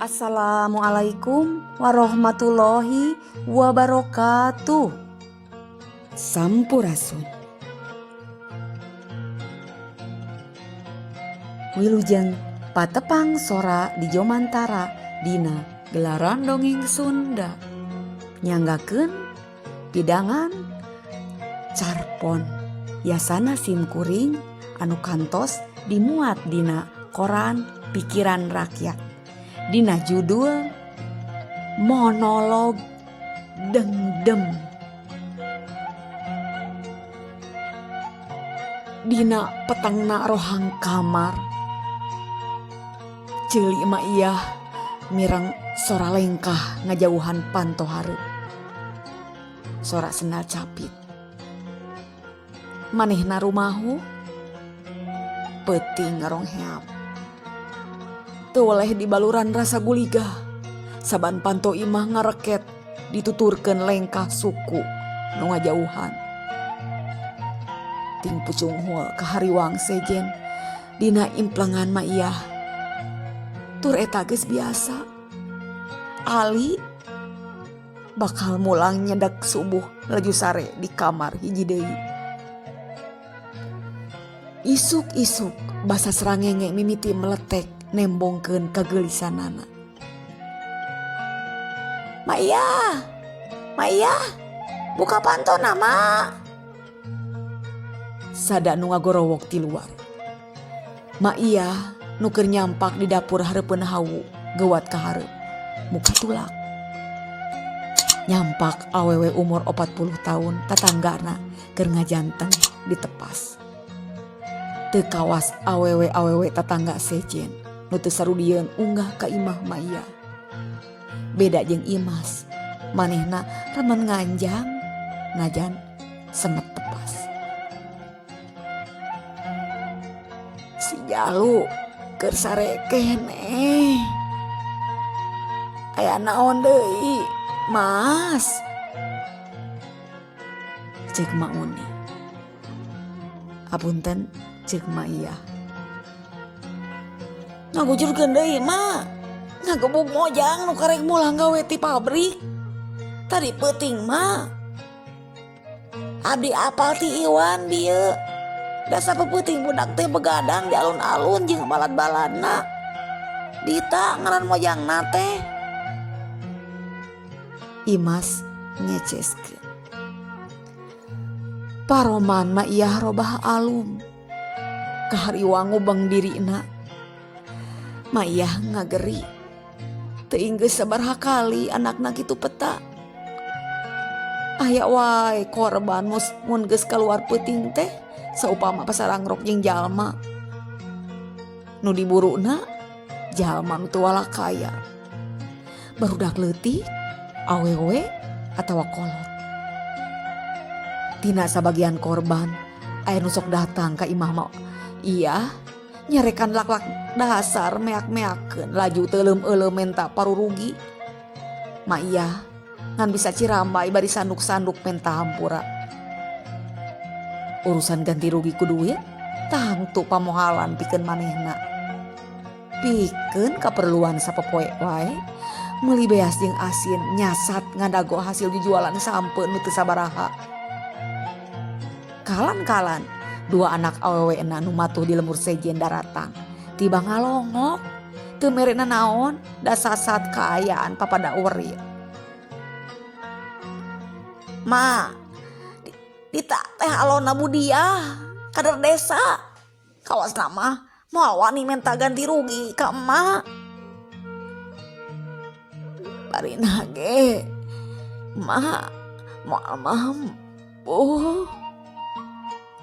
Assalamualaikum warahmatullahi wabarakatuh. Sampurasun. Wilujeng patepang sora di Jomantara dina gelaran dongeng Sunda. Nyanggakeun pidangan carpon yasana simkuring anu kantos dimuat dina koran Pikiran Rakyat. Dina judul Monolog Dengdem. Dina petangna rohang kamar ceuli Maiyah mireng sora lengkah ngajauhan panto hareup. Sora sendal capit. Manehna rumahu peuting ngarongheap. Teu weleh dibaluran rasa guligah. Saban panto imah ngareket dituturkeun lengkah suku nu ngajauhan. Ting pucunghul ka hariwang sejen dina implengan Maiyah. Tur eta geus biasa. Ali bakal mulang nyedak subuh laju sare di kamar hiji deui. Isuk-isuk basa srangenge mimiti meletek nembongkeun kageulisanana. Maiyah, Maiyah, buka pantona Ma. Sada nu ngagorowok ti luar. Maiyah nu keur nyampak di dapur hareupeun hawu geuwat ka hareup. Muka tulak. Nyampak awewe umur 40 tahun tatanggana keur ngajanteng ditepas. Teu kawas awewe-awewe tatangga sejen nu teu sarudieun unggah ka imah Maiyah. Beda jeung Imas, manehna remen nganjang najan semet tepas. Si Jalu keur sare keneh. Aya naon deui, Mas? Ceuk Ma Uni. Apunten ceuk Maiyah. Ngagujurkeun deui Ma. Ngagebug mojang nu karek mulang gawe ti pabrik. Tadi peuting Ma. Abdi apal ti Iwan bieu. Dasar peuting budak teh begadang di alun-alun jeung balad-baladna. Dita ngaran mojangna teh. Imas ngeceskeun. Paroman Maiyah robah alum. Kahariwang ngubeng dirina. Maiyah ngageri. Teuing geus sabaraha kali anakna kitu peta. Aya wae korban mun geus kaluar peuting teh saupama pasarangrok jeung jalma. Nu diburuna jalma nu teu walakaya. Barudak leutik, awewe atawa kolot. Tina sabagian korban aya nu sok datang ka imah ma iya nyarekan lak-lak dasar meak-meakeun laju teuleum-euleum menta parurugi. Maiyah ngan bisa cirambay bari sanduk-sanduk menta hampura. Urusan ganti rugi ku duit tangtu pamohalan pikeun manehna. Pikeun kaperluan sapopoe wae meuli beas jeung asin nyasat ngadago hasil jujualan sampe nu teu sabaraha. Kalan-kalan dua anak awewena nu matuh di lembur sejen daratang. Tiba ngalongok teu merena naon da sasat kaayaan papada werit. Ma, Dita teh alona Budiah, kader desa. Kawas nama moal wani menta ganti rugi ka emak. Barina ge, Ma, moal mampu.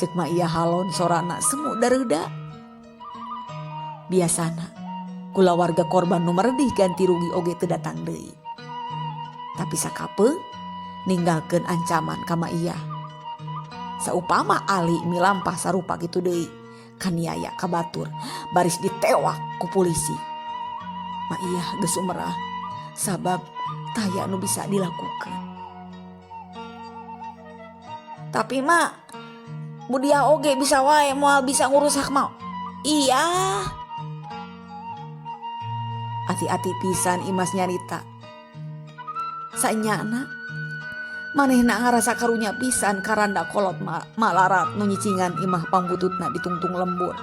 Ceuk Maiyah halon sorana semu dareuda. Biasana kulawarga korban nu meredih ganti rugi oge teu datang deui. Tapi sakapeung ninggalkeun ancaman ka Maiyah. Saupama Ali milampah sarupa kitu deui kaniaya ka batur baris ditewak ku polisi. Maiyah geus sumerah sabab taya nu bisa dilakukeun. Tapi Ma, Budiah oge bisa wae moal bisa ngurus hak mau. Iya. Ati-ati pisan Imas nyarita. Sanyana manehna ngarasa karunya pisan karanda kolot malarat nu nyicingan imah pangbututna ditungtung lembur.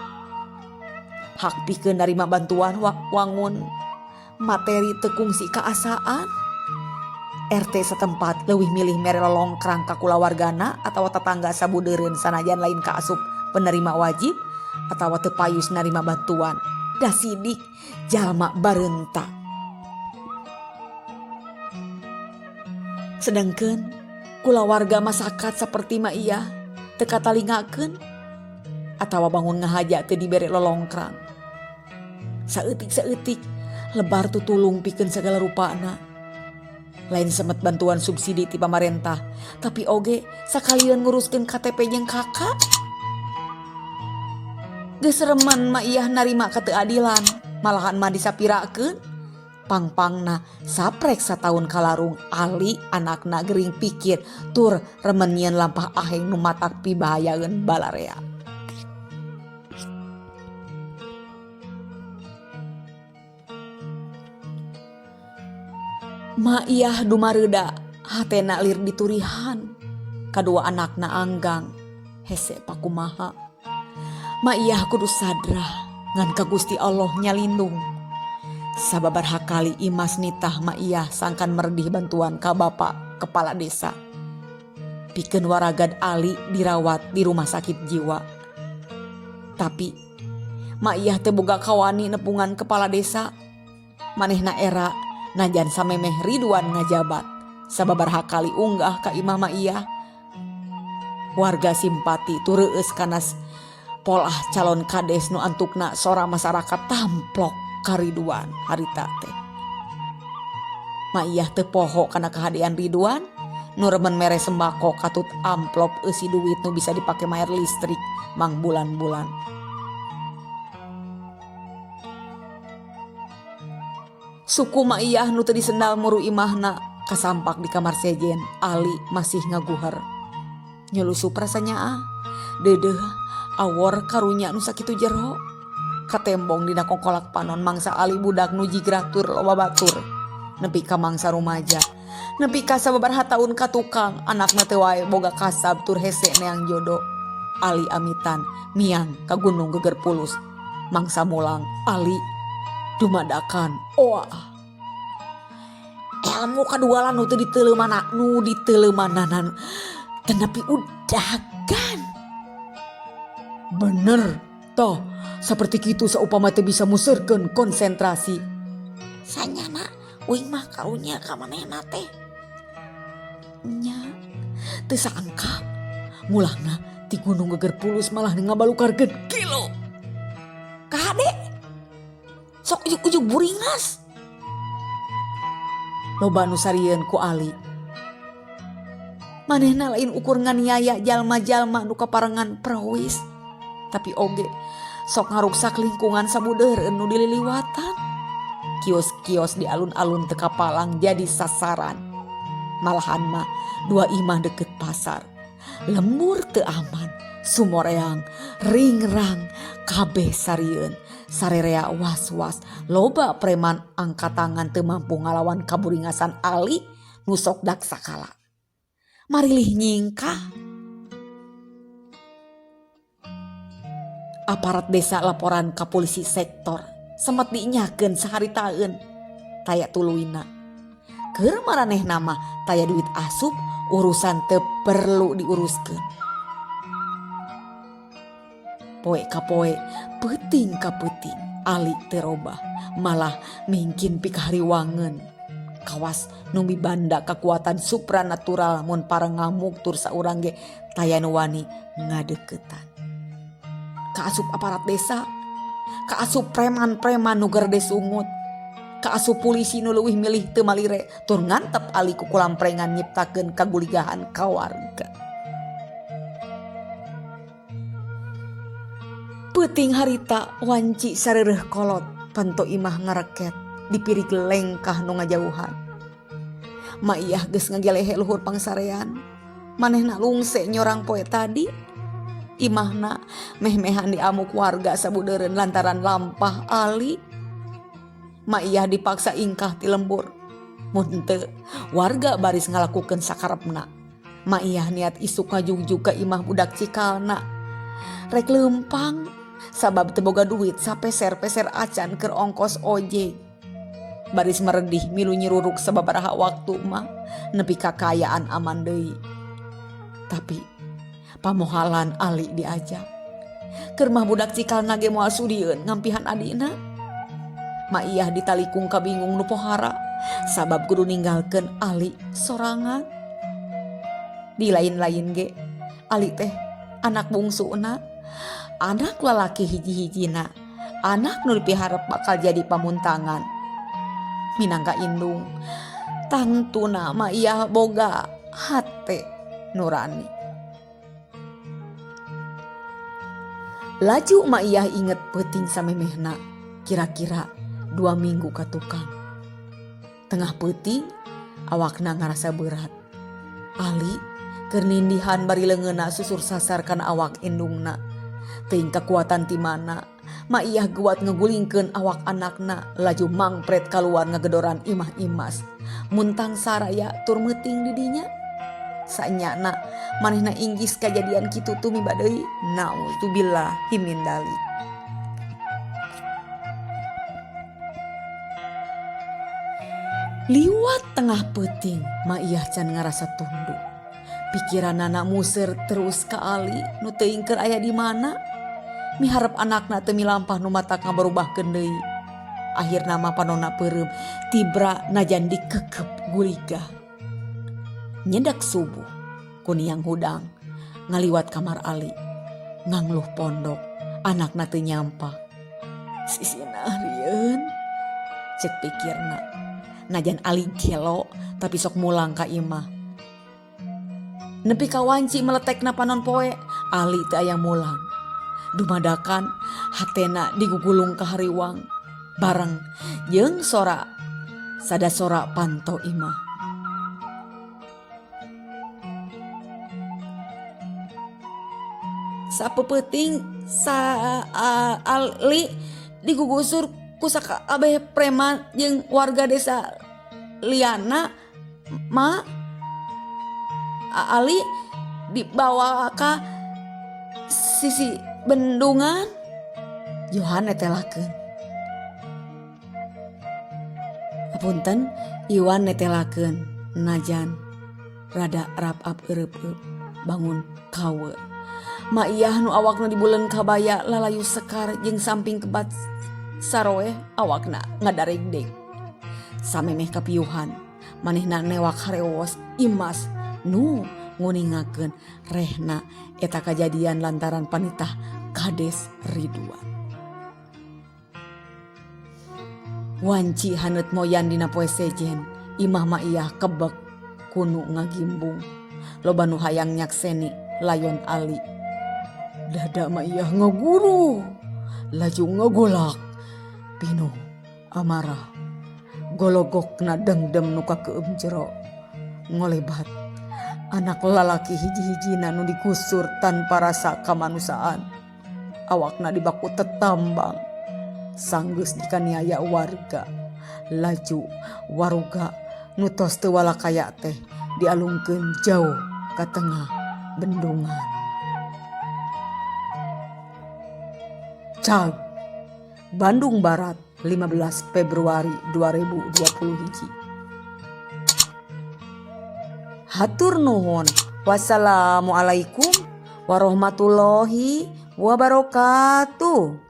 Hak pikeun narima bantuan wangun materi teu kungsi kaasaan. RT setempat leuwih milih mere lolongkrang ka kulawargana atawa tatangga sabudeureun sanajan lain kaasup penerima wajib atawa teu payus narima bantuan. Da sidik jalma bareunta. Sedangkeun kulawarga masakat saperti Maiyah teu katalingakeun atawa bangun ngahaja teu dibere lolongkrang. Saeutik-saeutik lebar tutulung pikeun sagala rupana. Lain semet bantuan subsidi ti pamarentah, tapi oge sakalian nguruskeun KTP jeung KK. Geus remen Maiyah narima keteuadilan, malahan mah disapirakeun. Pangpangna saprek sataun kalarung Ali anakna gering pikir tur remen nyieun lampah aheng nu matak pibahayaeun balarea. Maiyah dumareuda hatena lir diturihan. Kadua anakna anggang hese pakumaha. Maiyah kudu sadrah ngan ka Gusti Allah nyalindung. Sababaraha kali Imas nitah Maiyah sangkan meredih bantuan ka bapak kepala desa. Pikeun waragad Ali dirawat di rumah sakit jiwa. Tapi Maiyah teu boga kawani nepungan kepala desa. Manehna era najan samemeh Ridwan ngajabat. Sababaraha kali unggah ka imah Maiyah. Warga simpati tur reueus kana polah calon kades nu antukna sora masyarakat tamplok ka Ridwan harita teh. Maiyah teu poho kana kahadean Ridwan nu remen mere sembako katut amplop eusi duit nu bisa dipake mayar listrik mang bulan-bulan. Suku Maiyah nu teu disendal muru imahna kasampak di kamar sejen Ali masih ngaguher. Nyelusup rasanya ah. Deudeuh awor karunya nu sakitu jero. Katembong dina kongkolak panon mangsa Ali budak nu jigrah tur loba batur. Nepi ka mangsa rumaja. Nepi ka sababaraha taun ka tukang anakna teu wae boga kasab tur hese neang jodo. Ali amitan miang ka gunung geger pulus. Mangsa mulang Ali dumadakan oah. Ilmu kadualan nu teu diteuleumana nu diteuleumananan teu nepi udagan. Bener toh seperti kitu saupama teu bisa museurkeun konsentrasi. Sanyana uing mah karunya ka manehna teh. Nya teu saangka mulangna ti gunung geger pulus malah ngabalukarkeun kilo. Kahade sok ujug-ujug buringas. Loba nu sarieun ku Ali. Manehna lain ukur nganiaya jalma-jalma nu kaparengan prawis, tapi oge sok ngaruksak lingkungan sabudeureun nu dililiwatan. Kios-kios di alun-alun teu kapalang jadi sasaran. Malahan mah dua imah deket pasar. Lembur teu aman, sumoreang, ringrang, kabeh sarieun. Sarerea was-was, loba preman angkat tangan teu mampu ngalawan kaburingasan Ali nu sok dak sakala. Marilih nyingkah. Aparat desa laporan ka polisi sektor semet diinyakeun saharitaeun taya tuluyna. Keur maranehna mah taya duit asup urusan teu perlu diuruskeun. Poe ka poe, peuting ka peuting, Ali teu robah, malah mingkin pikahariwangeun. Kawas nu mibanda kakuatan supranatural mun pareng ngamuk tur saurang ge taya nu wani ngadeuketan. Kaasup aparat desa, kaasup preman-preman nu gerde sungut, kaasup polisi nu leuwih milih teu malire tur ngantep Ali ku kulamprengan nyiptakeun kaguligahan ka warga. Peuting harita wanci sareureuh kolot panto imah ngareket dipirig lengkah nu ngajauhan. Maiyah geus ngagelehe luhur pangsarean. Manehna lungse nyorang poe tadi. Imahna meh-mehan diamuk warga sabudeureun lantaran lampah Ali. Maiyah dipaksa ingkah ti lembur. Mun henteu, warga baris ngalakukeun sakarepna. Maiyah niat isuk ngajugjug ka imah budak cikalna. Rek leumpang, sabab teu boga duit sapeser-peser acan keur ongkos ojek. Baris meredih milu nyiruruk sababaraha waktu mah nepi ka kaayaan aman deui. Tapi pamohalan Ali diajak. Keur mah budak cikalna ge moal sudieun ngampihan adina. Maiyah ditalikung kabingung nu pohara sabab kudu ninggalkeun Ali sorangan. Di lain-lain ge Ali teh anak bungsuna, anak lalaki hiji-hijina, anak nu dipiharep bakal jadi pamuntangan. Minangka indung, tangtuna Maiyah boga hate nurani. Laju Maiyah inget peuting samemehna kira-kira 2 minggu ka tukang. Tengah peuting awakna ngarasa berat. Ali keur nindihan bari leungeunna susur sasar kana awak indungna. Teuing kakuatan ti mana, Maiyah guat ngagulingkeun awak anakna laju mangpret kaluar ngagedoran imah Imas. Muntang saraya tur meuting di dinya. Sanyana manehna inggis kajadian kitu tumiba deui, naudzubillahi min dzalik. Liwat tengah peuting Maiyah can ngarasa tunduh. Pikiranana muser terus ka Ali nu teuing keur aya di mana. Miharep anakna teu milampah nu matak ngabarubahkeun deui. Akhirna mah panonna peureum tibra najan dikekep guligah. Nyedak subuh kuniang hudang ngaliwat kamar Ali. Ngangluh pondok anakna teu nyampak. Sisina rieun cek pikirna. Najan Ali gelo tapi sok mulang ka imah. Nepi ka wanci meletekna panon poe Ali teu aya mulang. Dumadakan hatena digugulung ka hariwang bareng jeung sora sada sora panto imah. Sapeupeting sa Ali digugusur ku sakabeh preman jeung warga desa liana ma Ali dibawa ka sisi bendungan Johan netelakeun. Punten Iwan netelakeun najan rada rap-ap eureup bangun kawe. Maiyah nu awakna dibulen kabaya lalayu sekar jeung samping kebat saroeh awakna ngadaregdeg. Samemeh kapiuhan manehna newak harewos Imas nu nguningakeun rehna eta kajadian lantaran panitah Kades Ridwan. Wanci haneut moyan dina poe sejen imah Maiyah kebek ku nu ngagimbung. Loba nu hayang nyakseni layon Ali. Dada Maiyah ngaguruh laju ngagolak pinuh amarah. Gologokna dengdem nu kakeueum jero ngolebat anak lalaki hiji-hijina nu digusur tanpa rasa kamanusiaan. Awakna dibaku tetambang sanggeus dikaniaya warga. Laju waruga nu tos teu walakaya teh dialungkeun jauh ka tengah bendungan. Cag Bandung Barat 15 Februari 2021. Hatur nuhun. Wassalamualaikum warahmatullahi wabarakatuh.